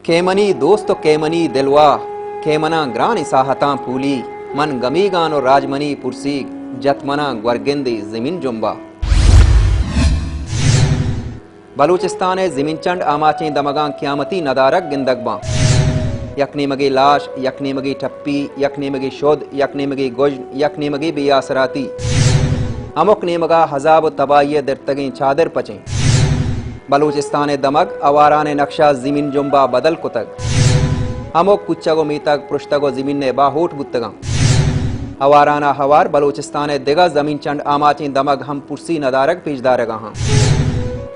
کئے منی دوست و کئے منی دلواہ، کئے مناں گرانیں ساہتاں پولی، من گمیگان و راج منی پرسیگ، جت مناں گورگندے زمین جمبا۔ بلوچستان ء زمین چنڈ آماچیں دمگاں قیامتی ندارگ گندگ باں۔ یک نیمگے لاش، یک نیمگے ٹپی، یک نیمگے شد، یک نیمگے گژن، یک نیمگے بے آسراتی۔ ہمک نیمگا ہزاب و تباہی ء درتگیں چادر پچیں۔ بلوچستان ء دمگ اواران ء نقشہ زمین جمبا بدل کتگ۔ ہمک کوچگ و میتگ پرشتگ و زمین ء باہوٹ بوتگاں۔ ہواران ء ہوار بلوچستان ء دگہ زمین چنڈ آماچیں دمگ ہم پرسی ندارگ پیش دارگ ء آں۔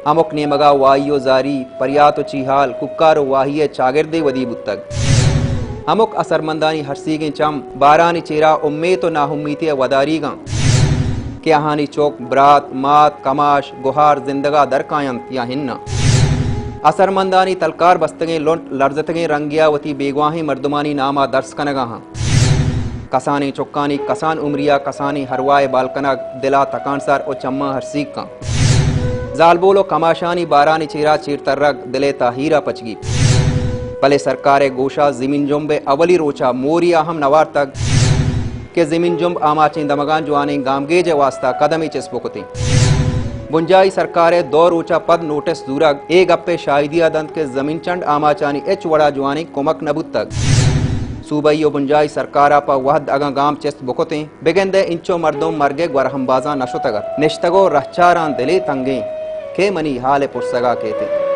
ہمک نیمگ ء واہی و زاری، پریات و چیہال، کوکار و واہی ء چاگردے ودی بوتگ۔ ہمک اثرمندانی ہرسیگیں چم بارانی چیرا امیت و ناامیتی ء وداریگ آں کہ آہانی چک، برات، مات، کماش، گہار زندگ ء در کاینت یا ہناں۔ اثرمندانی تلکار بستگیں لنٹ لرزتگیں رنگے ء وتی بیگواہیں مردمانی نام ء درس کنگ ء آں۔ کسانیں چکانی کسان عمری ء کسانیں ہرواہ ء بال کنگ دل ء تکانسر و چماں ہرسیگ کن۔ زالبول و کماشانی بارانی چیرا چیر ترگ دل ء تاہیر ء پچگی۔ بلے سرکار ء گوشا زمین جمب ء اولی روچا موری ء ہم نوارتگ کہ زمین جمب آماچیں دمگاں جوانیں گامگیج ء واستا قدمے چست بکتیں۔ بنجاہی سرکار ء دو روچا پد نوٹس زورگ اے گپ ء شاہدی ء دنت کہ زمین چنڈ آماچانی ہچ وڑا جوانیں کمک نہ بوتگ۔ صوبائی و بنجاہی سرکار ء پہ وہد اگاں گام چست بکتیں، بگندئے انچو مردم مرگ ء گورہمبازاں نہ شتگ ات۔ نشتگ و رہچاراں دلے تنگیں، کئے منی ہال ء پرسگ ء کیت انت۔